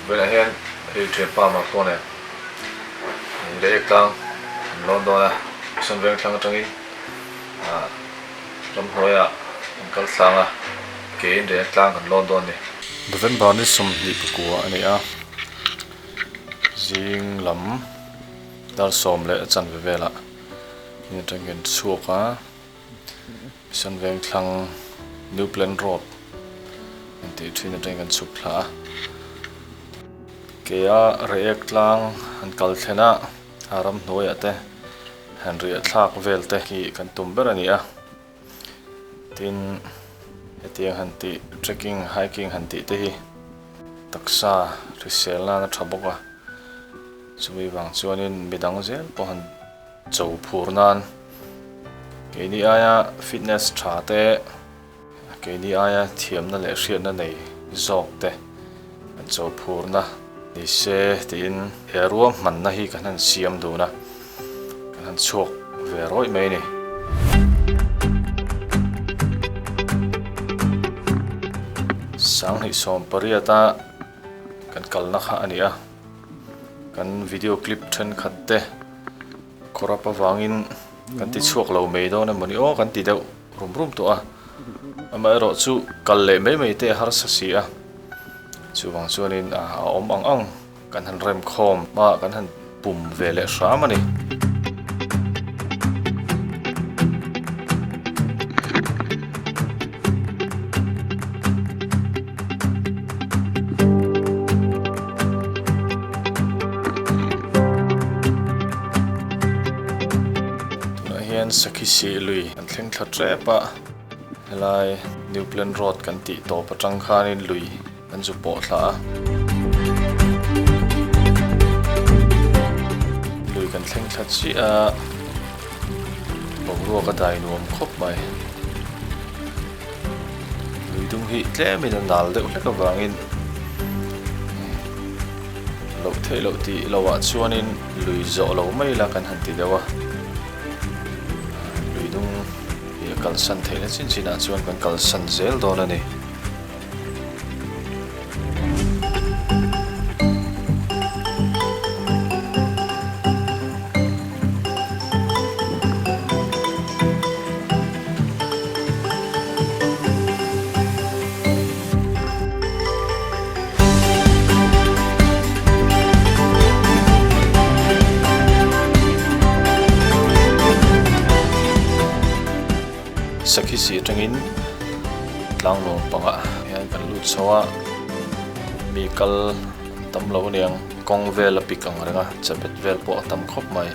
Vawiinah hian hei thianpa Marco nen Reiek tlang an lawn dawn a, Mission veng thlang atangin ah ramhnuaiah an kal tlang a, keiin Reiek tlang kan lawn dawn a ni. November ni 24 a ni a, zing lam dar sawm leh a chanve velah in atangin kan chhuak a. Mission Vengthlang New Plan Road an tih thin atangin kan chhuk thla a. Keia Reiek tlang han kal thlen a, a ramhnuaiah te han riah thlak vel te hi kan tum ber a ni a. Tin, hetiang han tih trekking, hiking han tih te hi taksa hrisel nan a tha bawk a. Chumi vang chuanin midang zel pawh han. Cho phur nan keini aia fitness tha te, keini aia thiamna leh hriatna nei zawk te an cho phurna ni se tiin he ruahmanna hi kan han siam dun a, kan han chhuak ve rawih mai a ni. 2018 a kan kalna kha a ni a. Kan video clip thenkhat te khawrap avangin kan ti chhuak lo mai dawn emawni aw kan ti deuh rum rum tawh a, amaherawh chu kal leh mai mai te a harsa si a, chuvang chuanin a awm ang ang kan han rem khawm a kan han pum ve leh hram a ni. Tunah hian Sakhi Sih lui kan thleng thla tep a, helai New Plan Road kan tih tawp atang khanin lui kan zu pawh thla a. Lui kan thleng thla chiah a, boruak a dai nuam khawp mai. Lui dung hi tlemin a nal deuh hlek avangin loh theih loh tih lohah chuanin lui zawh lo mai la kan han ti deuh a. Lui dung hi a kalsan theihna chin chinah chuan kan kalsan zel dawn a ni. Sakhi si atangin tlanglawng pangah hian kan lut chho a, mi kal an tam lo aniang kawng vel a pik ang reng a, chabet vel pawh a tam khawp mai.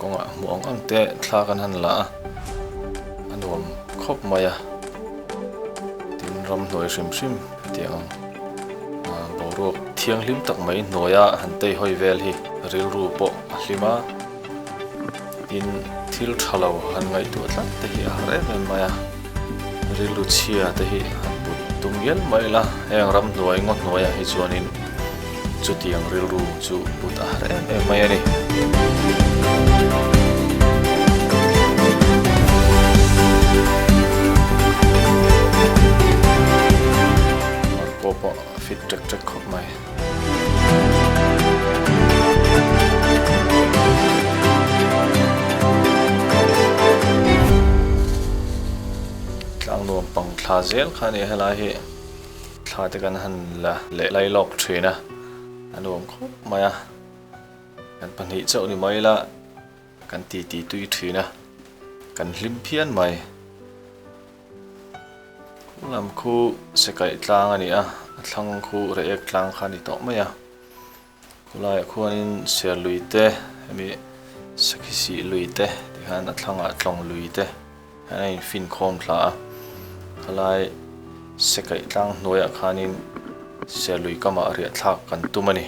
Kawngah hmuh ang ang te thla kan han la a, a nuam khawp mai a, tin ramhnuai hrim hrim hetiang ang boruak thianghlim tak mai hnuaia han tei hawi vel hi rilru pawh a hlim a, tin thil tha lo han ngaihtuah tlat te hi a har em em mai a, rilru chhia te hi han put tum ngial mai ila heng ramhnuai ngaw hnuaiah hi chuanin. Chutiang rilru chu put a har em em mai a ni. Marco pawh a fit ṭek ṭek khawp mai. Tlangnuam pang thla zel kha a ni a helai hi. Thla te kan han la leh lai lawk thin a, a nuam khawp mai a, kan pahnih chauh ni mai ila kan ti ti tui thin a, kan hlim phian mai. Khu lam khu sekaih tlang a ni a, a thlang khu reiek tlang kha a ni tawh mai a. Khulaiah khuanin ser lui te hemi sakhi sih lui te tikhan a thlangah tlawng lui te hian a infin khawm thla a, khalai sekaih tlang hnuaiah khanin ser lui kamah riah thlak kan tum a ni.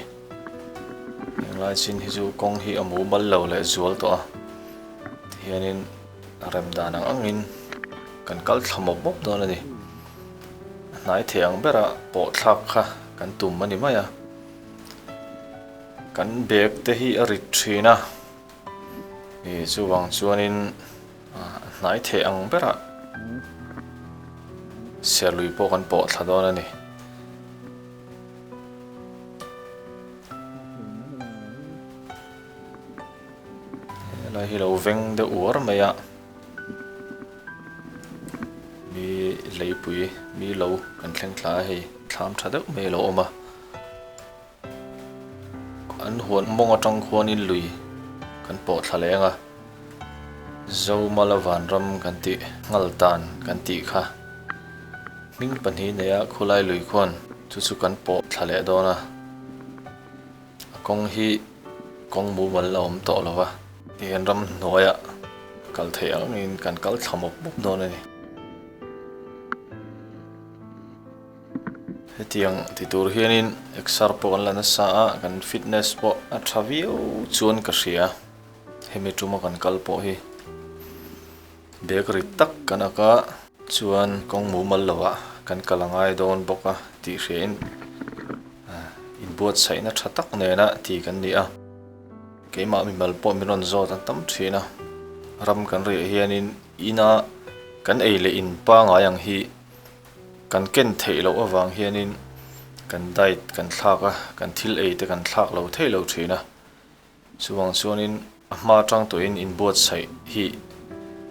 Heng lai chin hi chu kawng hi a mumal lo leh zual tawh a, tihianin. A rem dan ang angin kan kal thla mawp mawp dawn a ni. A hnai thei ang berah pawh thlak kha kan tum a ni mai a. Kan bag te hi a rit thin a, ih chuvang chuanin a hnai thei ang berah serlui pawh kan pawh thla dawn a ni. Helai hi lo veng deuh uar mai a mi leipui mi lo kan thleng thla a hei thlam tha deuh mai a lo awm a an huan mawng atang khuanin lui kan pawh thla leng a Zomala vanram kan tih nghal tan kan tih kha hming pahnih neia khulai lui khuan chu chu kan pawh thla leh dawn a. A kawng hi kawng mumal a awm tawh lo va. Tihian ramhnuaiah kal theih angin kan kal thla mawp mawp dawn a ni. Hetiang ti tur hianin exer pawh kan la nasa a, kan fitness pawh a tha viau chuan ka hria. Hemi tuma kan kal pawh hi bag rit tak kan ak a, chuan kawng mumal lovah kan kal a ngai dawn bawk a tih hriain inbuatsaihna tha tak nena ti kan ni a. Keimah mimal pawh min rawn zawt an tam thin a, ram kan riah hianin ina kan ei leh in pangai ang hi kan ken theih loh avang hianin kan diet kan thlak a, kan thil ei te kan thlak lo thei lo thin a. Chuvang chuanin a hma atang tawhin inbuatsaih hi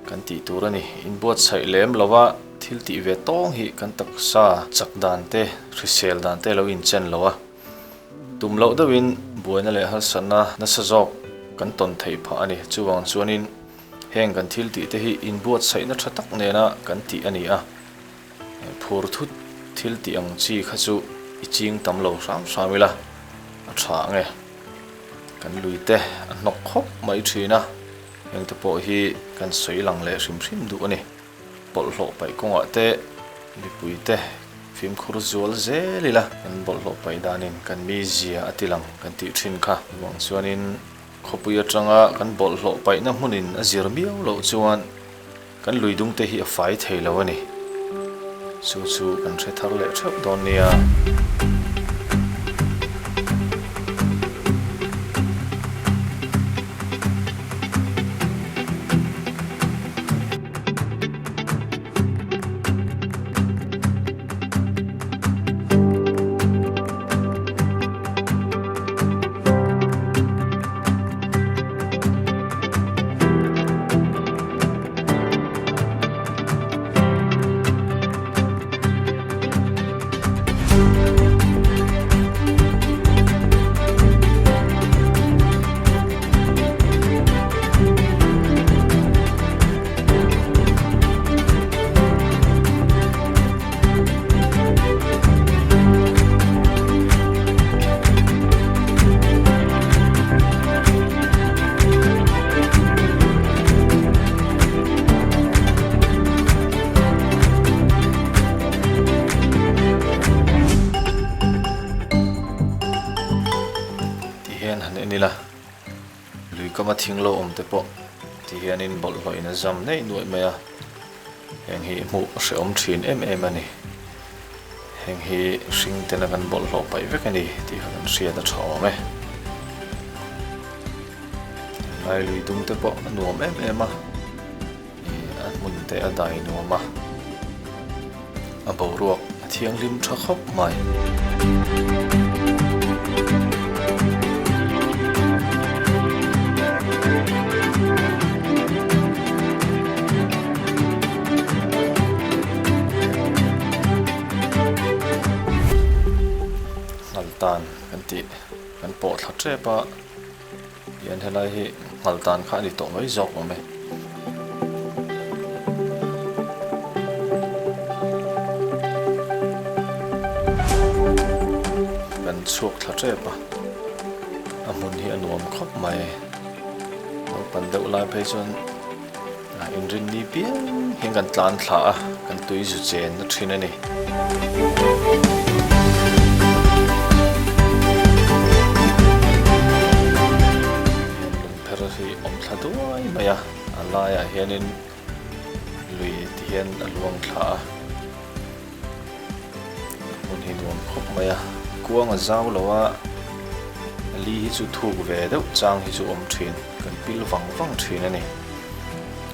kan tih tur a ni. Inbuatsaih lem lova thil tih ve tawng hi kan taksa chak dan te, hrisel dan te lo inchen lo a. Tum loh deuhin buaina leh harsatna nasa zawk kan tawn theih phah a ni. Chuvang chuanin heng kan thil tih te hi inbuatsaihna tha tak nena kan tih a ni a. Phur thut thil tih ang chi kha chu i ching tam lo hram hram ila a tha ang e. Kan lui te a hnawk khawp mai thin a, heng te pawh hi kan sawi lang leh hrim hrim duh a ni. Bawlhhlawh paih kawngah te mipui te fimkhur zual zel ila kan bawlhhlawh paih danin kan mizia a ti lang kan tih thin kha. Chuvang chuanin khawpui atanga kan bawlhhlawh paihna hmunin a zir miau loh chuan Kan lui dung te hi a fai thei lo a ni. Chu chu kan hre thar leh theuh dawn nia. Ti hian han en ila lui kama thing lo awm te pawh ti hianin bawlhhlawh in a zam neih nuaih mai a heng hi hmuh hrehawm thin em em a ni. Heng hi hring tena kan bawlhhlawh paih vek a ni tih kha kan hriat a tha awm e. Lai lui dum te pawh a nuam em em a, ih a hmun te a dai nuam a, a boruak a thianghlim tha khawp mai. Nghal tan kan tih kan pawh thla tep a hian helai hi nghal tan kha a ni tawh mai zawk awm e. Kan chhuak thla tep a a hmun hi a nuam khawp mai naupang deuh lai phei chuan. A inrinni piang hian kan tlan thla a, kan tui zu chen na thin a ni. Hian lungpher hi awm thla duai mai a, a laiah hianin Lui ti hian a luang thla a, a hmun hi nuam khawp mai a, kuang a zau lo a, a li hi chu thuk ve deuh chang hi chu awm thin, kan pil vang vang thin a ni.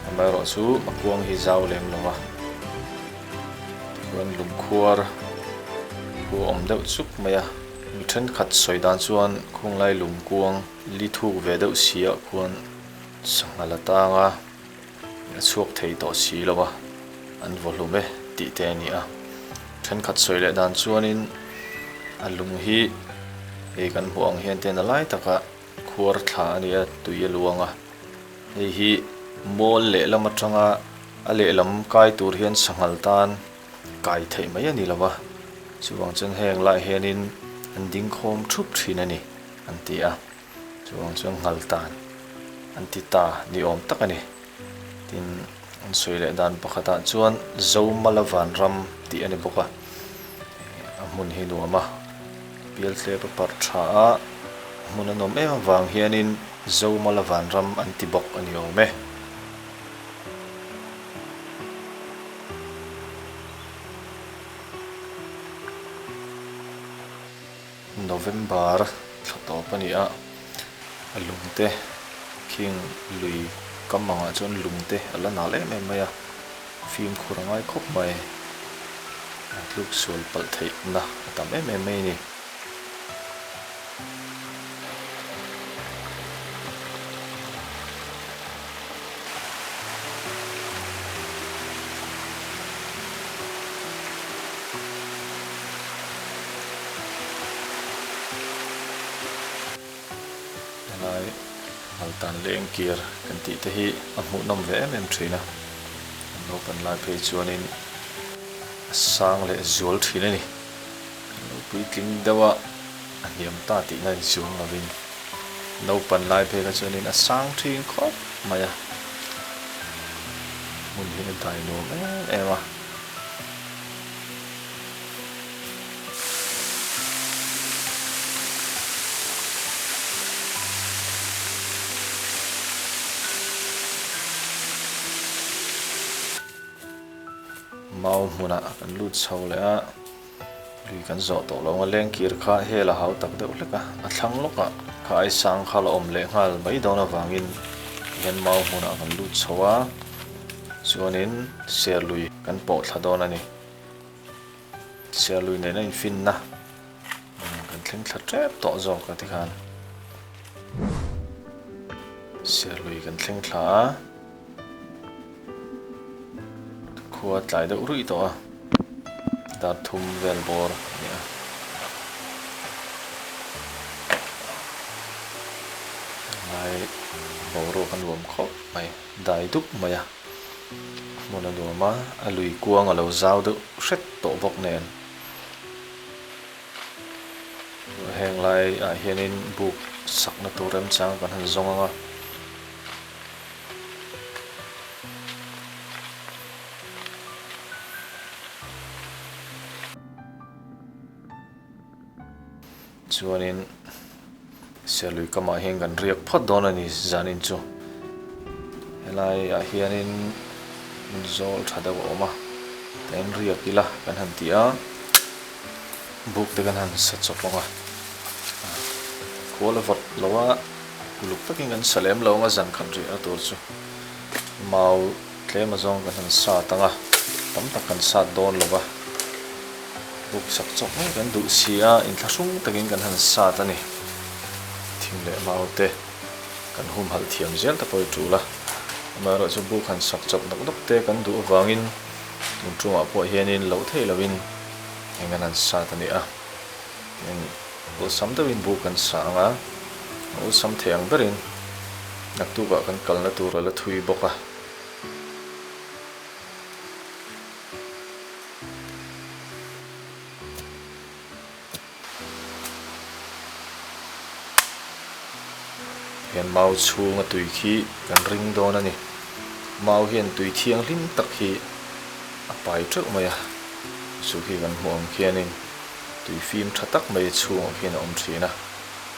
Amaherawh chu a kuang hi zau lem lo a, tichuan lungkhuar khu a awm deuh chuk mai a, mi thenkhat sawi dan chuan khunglai lungkuang li thuk ve deuh si ah khuan sangha la tang a. A chhuak thei tawh si lo a, an vaw hlum e tih te a ni a. Thenkhat sawi leh dan chuanin a lung hi hei kan hmuh ang hian ten a lai taka khuar thla a ni a, tui a luang a. Hei hi mual lehlam atanga a lehlam kai tur hian sanghal tan kai theih mai a ni lo a, chuvang chuan heng lai hianin an ding khawm thup thin a ni an ti a. Chuang chuan nghal tan an ti ta ni awm tak a ni. Tin, an sawi leh dan pakhatah chuan Zomala Vanram tih a ni bawk a, a hmun hi nuam a, Pialtlep a parh tha a, a hmun a nawm em avang hianin Zomala Vanram an ti bawk a ni awm e. November thla tawp a ni a, a lung te khing lui kam angah chuan lung te a la nal em em mai a, fimkhur a ngai khawp mai, a tluk sual palh theihna a tam em em mai a ni. Helai Maltan leng kir kan tih te hi a hmuhnawm ve em em thin a, kan naupan lai phei chuanin a sang leh zual thin a ni. Kan lo puitling deuh a, a hniam ta tihna in chuang lovin naupan lai phei kha chuanin a sang thin khawp mai a, hmun hi a dai nuam em em a. Mau hmunah kan lut chho leh a, lui kan zawh tawh lo ang a, lengkir kha hel a hau tak deuh hlek a, a thlang lawkah kha ai sang kha la awm leh nghal mai dawn avangin tihian mau hmunah kan lut chho a, chuanin serlui kan pawh thla dawn a ni. Sialui nena infinna kan thleng thla tep tawh zawk a tikhan Sialui kan thleng thla a, khua tlai deuh ruih tawh a, dar thum vel bawr a ni a. Lai boruak a nuam khawp mai, dai dup mai a. Hmun a nuam a, a lui kuang a lo zau deuh hret tawh bawk nen. Heng laiah hianin buk sakna tur remchang kan han zawng ang a. Chuanin Serlui kamah hian kan riak phawt dawn a ni zanin chu. Helaiah hianin hmun zawl tha deuh a awm a, tain riak ila kan han ti a, buk te kan han sa chawp ang a, khual a vawt lo a, uluk takin kan sa lem lo ang a zan khat riahna tur chu mau Tlem azawng kan han sat ang a, tam tak kan sat dawn lo va, buk sak chawk mai kan duh si a, inthlahrung takin kan han sat a ni. Thing leh mau te kan humhalh thiam zel ta pawh i tul a, amaherawh chu buk han sak chawp nawk nawk te kan duh avangin tun ṭumah pawh hianin loh theih lohin eng an han sat a ni a, tin awlsam deuhin buk kan sa ang a, a awlsam thei ang berin naktukah kan kalna tur a la thui bawk a. Hian mau chhunga tui khi kan ring dawn a ni. Mau hian tui thianghlim tak hi a pai teuh mai a, chu khi kan hmuh ang khianin tui fim tha tak mai chhungah khian a awm thin a.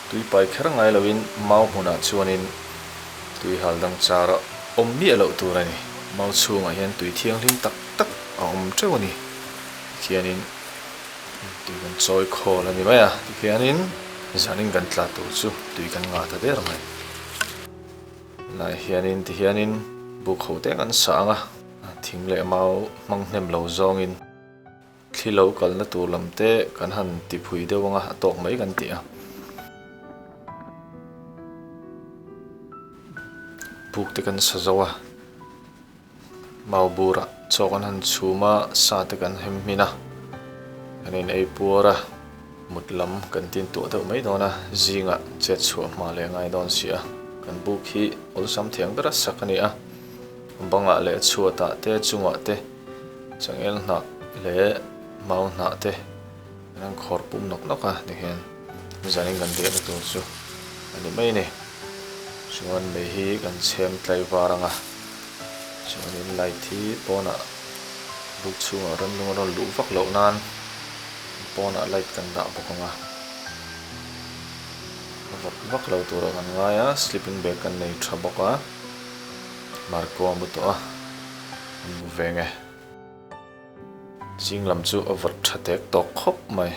Tui pai kher ngai loin mau hmunah chuanin Tui hal dang char a awm miah loh tur a ni. Mau chhungah hian tui thianghlim tak tak a awm teuh a ni. Tikhianin tui kan chawi khawl a ni mai a, tikhianin zanin kan tla tur chu tui kan ngah ta der mai. Helaiah hianin tihianin buk ho te kan sah ang a, thing leh mau hmang hnem lo zawngin thli lo kalna tur lam te kan han ti phui deuh ang a, a tawk mai kan ti a. Buk te kan sa zo a. Mau burah chaw kan han chhum a, sa te kan hem hmin a, kan in ei puar a, mut lam kan tin tuah deuh mai dawn a, zingah chet chhuah hma leh ngai dawn si a, kan buk hi awlsam thiang bera sak a ni a, bangah leh chhuatah te chungah te changel hnah leh mau hnah te kan han khawr pum nawk nawk a tikhian zanin kan riahna tur chu a ni mai a ni. Chuan mei hi kan chhem tlai var ang a, chuanin light hi pawnah buk chhungah rannung a rawn luh vak loh nan pawnah light kan dah bawk ang a, a vawt vak lo turah kan ngai a, sleeping bag kan nei tha bawk a, Marco a mu tawh a, an mu ve nge. Zing lam chu a vawt tha tek tawk khawp mai.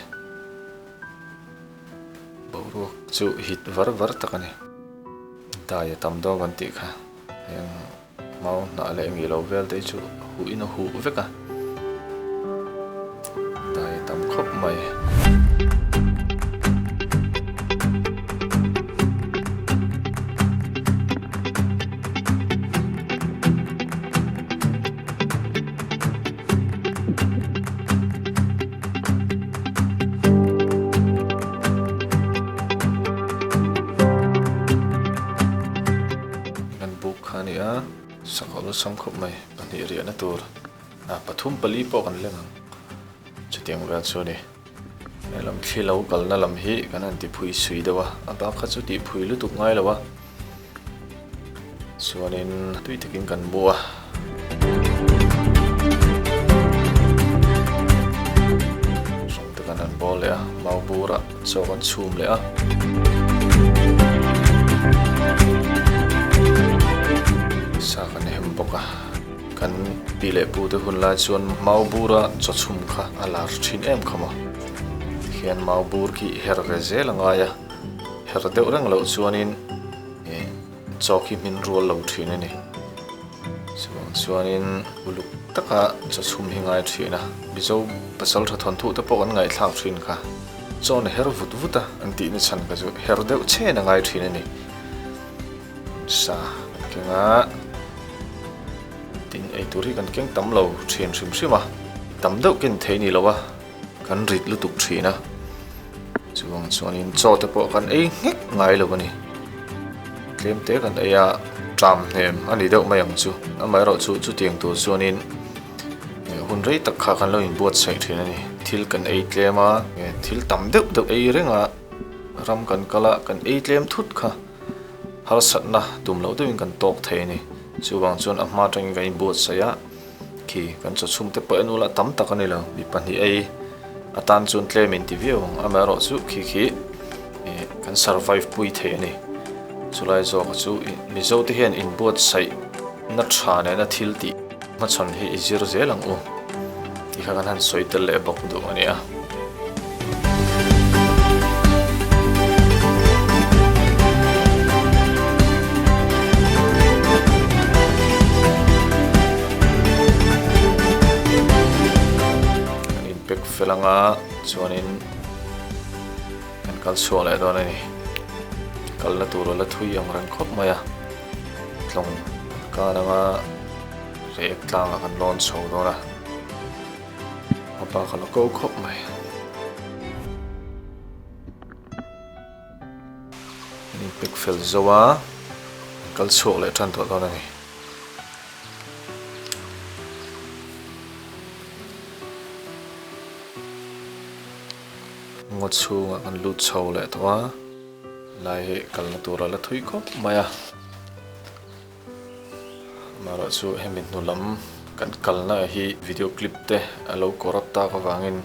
Boruak chu hit var var tak a ni. Dai a tam dawn kan tih kha. Heng mau hnah leh ngih lo vel te hi chu huh in a huh vek a. Dai a tam khawp mai. Kan buk kha a ni a, sakawlh awlsam khawp mai pahnih riahna tur ah pathum pali pawh kan leng ang chutiang vel chu a ni. He lam thli lo kalna lam hi kan han ti phui sui deuh a, a bak kha chu tih phui lutuk ngai lo a. Chuanin tui takin kan mu a. Hrang te kan han bawl leh a, mau burah chaw kan chhum leh a. Sa kan hem bawk a, kan pi leh pu te hun lai chuan mau bura chaw chhum kha a lar thin em kha maw. Tikhian mau bur khi her ve zel a ngai a. Her deuh reng loh chuanin ih chaw khi hmin rual lo thin a ni. Chuvang chuanin uluk taka chaw chhum hi ngai thin a, Mizo pasal tha thawnthu te pawh kan ngaihthlak thin kha. Chaw na her vut vut a an tih na chhan kha chu her deuh chen a ngai thin a ni. Sa kan keng a, tin eitur hi kan keng tam lo thin hrim hrim a, tam deuh ken thei ni lo a. Kan rit lutuk thin a, chuvang chuanin chaw te pawh kan ei nghek ngai lo a ni. Tlem te kan ei a, tram hnem a ni deuh mai ang chu. Amaherawh chu chutiang tur chuanin hun rei tak kha kan lo inbuatsaih thin a ni. Thil kan ei tlem a, thil tam deuh deuh ei reng a, ram kan kal a, kan ei tlem thut kha harsatna tum loh deuhin kan tawk thei a ni. Chuvang chuan a hma atangin kan inbuatsaih a. Khi kan chaw chhung te pawh en ula tam tak a ni lo, mi pahnih ei atan chuan tlem in ti viau ang, amaherawh chu khi khi ih kan survive pui thei a ni. Chulai zawk chu ih Mizo te hian inbuatsaih na tha nena thil tih hmachhawn hi i zir zel ang u tih kha kan han sawi tel leh bawk duh a nia. Kan inpek fel anga chuanin kan kal chhuak leh dawn a ni. Kalna tur a la thui ang reng khawp mai a, tlawng kan anga rek tlangah kan lawn chho dawn a. A bak a la ko khawp mai. An inpek fel zo a, an kal chhuak leh tan tawh dawn a ni. Ngaw chhungah kan lut chho leh tawh a, lai hi kalna tur a la thui khawp mai a. Amaherawh chu hemi hnu lam kan kalna hi video clip te a lo corrupt tak avangin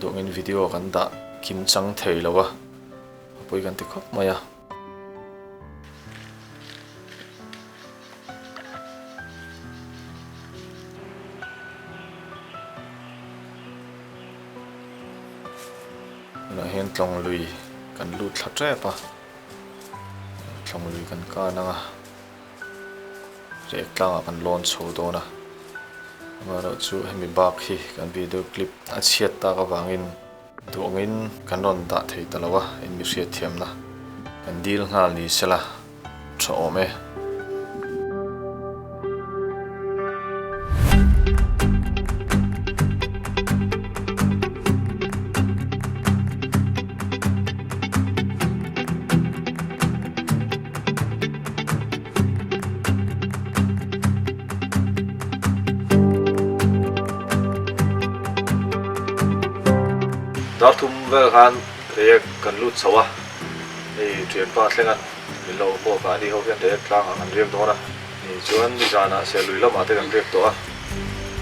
duangin video kan dah kim chang thei lo a, a pawi kan ti khawp mai a. Tunah hian tlawng lui kan lut thla tep a, tlawng lui kan kan ang a, rek tlangah kan lawn chho dawn a, amaherawhchu hemi bak hi kan video clip a chhiat tak avangin duh angin kan rawn dah thei ta lo a, in mi hriatthiamna kan dil nghal ni sela tha awm e. Dar thum vel khan reiek kan lut chho a, hei thianpa thlenga Min lo hmuak a, ani ho hian direct tlangah kan riak dawn a, ni chuan nizanah Serlui lamah te kan riak tawh a,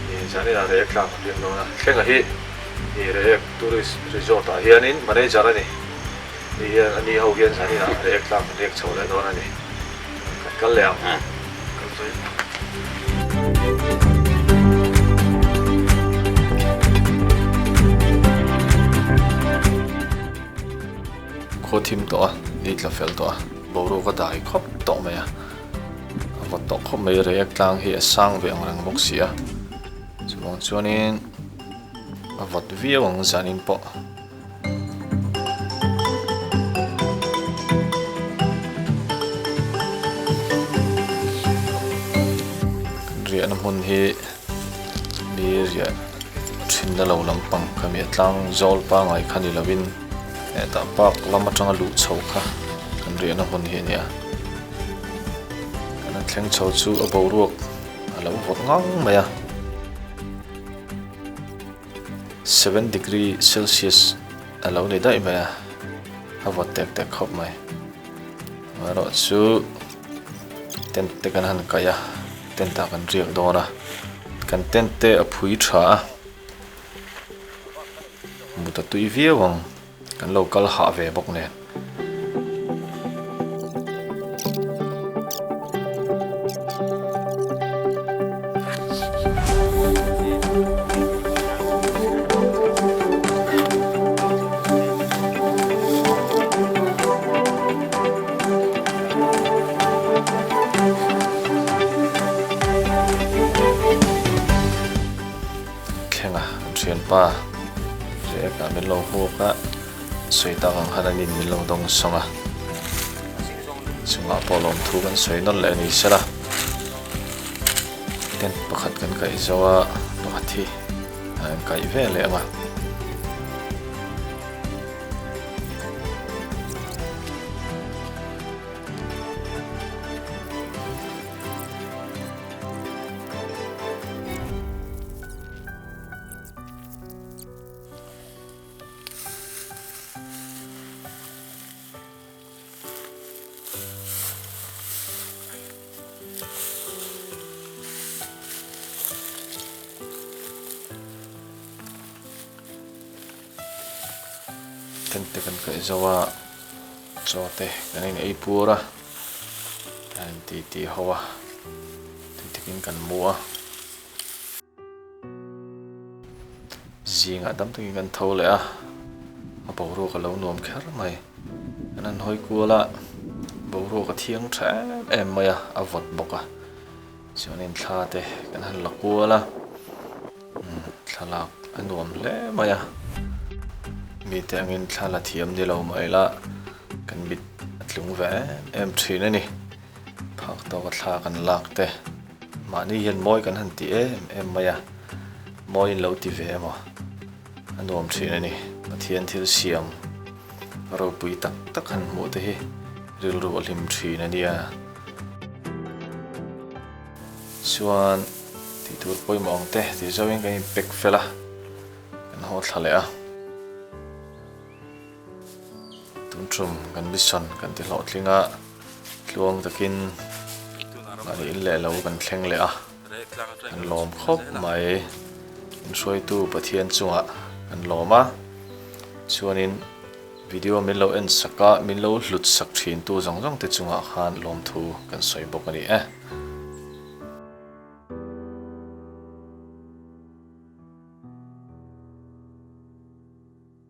ni zaninah Reiek tlang kan riak dawn a, Thlenga hi ni Reiek Tourist Resort ah hianin manager a ni, ni hian ani ho hian zaninah Reiek tlang kan riak chho leh dawn a ni, kan kal leh ang. Kal zui. Khaw thim tawh a, ni tla fel tawh a, boruak a dai khawp tawh mai a, a vawt tawh khawp mai, reiek tlang hi a sang ve ang reng bawk si a, chuvang chuanin a vawt viau ang zanin pawh. Riahna hmun hi mi riah thinna lo lampang khami a tlang zawl pangai kha ni lovin. Hetah park lam atanga luh chho kha kan riahna hmun hi a ni a, kan han thleng chho chu a boruak a lo vawt ngang mai a, seven degree celsius a lo ni daih mai a, a vawt tek tek khawp mai. Amaherawh chu tent te kan han kaih a, tent ah kan riak dawn a, kan tent te a phui tha a. Mut a tui viau ang, kan lo kal hah ve bawk nen. Thleng a, an thianpa React ah min lo hmuak a, sawi tak ang khan an in min lo dawng sawng a, chungah pawh lawmthu kan sawi nawlh leh a ni sela, tent pakhat kan kaih zo a, pakhat hi an kaih ve leh ang a. Tent te kan kaih zo a, chaw te kan in ei pur a, kan in ti ti ho a, tui takin kan mu a. Zingah dam takin kan tho leh a, a boruak a lo nuam kher mai. Kan han hawi kual a, boruak a thiang tha em em mai a, a vawt bawk a. Chuanin thla te kan han la kual a, thlalak a nuam hle mai a. Mite angin thla la thiam ni lo mah ila kan mit a tlung ve em em thin a ni. Phak tawka thla kan lak te. Mahni hian mawi kan han ti em em mai a, mawi in lo ti ve emaw a nuam thin a ni. Pathian thil siam ropui tak tak han hmuh te hi rilru a hlim thin a nia. Chuan tih tur pawimawh ang te tih zauhin kan inpek fel a, kan haw thla leh a. Tun tum kan mission kan ti hlawhtling a, tluang takin mahni in leh lo kan thleng leh a, kan lawm khawp mai. In hruaitu Pathian chungah kan lawm a, chuanin video min lo en sak a, min lo hlut sak thintu zawng zawng te chungah khan lawmthu kan sawi bawk a ni e.